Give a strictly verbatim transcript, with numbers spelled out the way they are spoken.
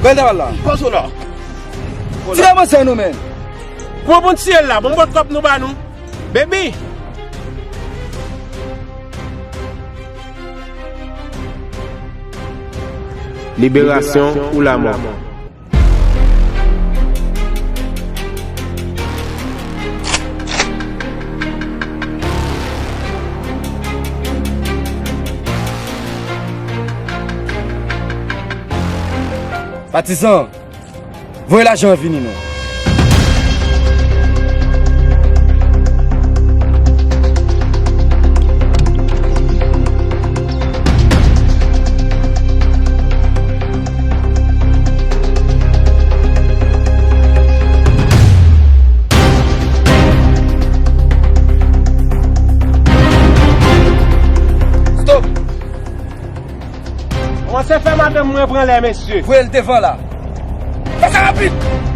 Bèl travay la. Kozo la. Tire manzè nou, men. Pran bon tiye la, bon bòt kòb nou ba nou. Baby. Liberasyon ou lamò. Patizan, voye lajan an vini non. Stop! Kòmanse fè madanm mwen pran lè, mesye. Voye l devan la. Fè sa rapid!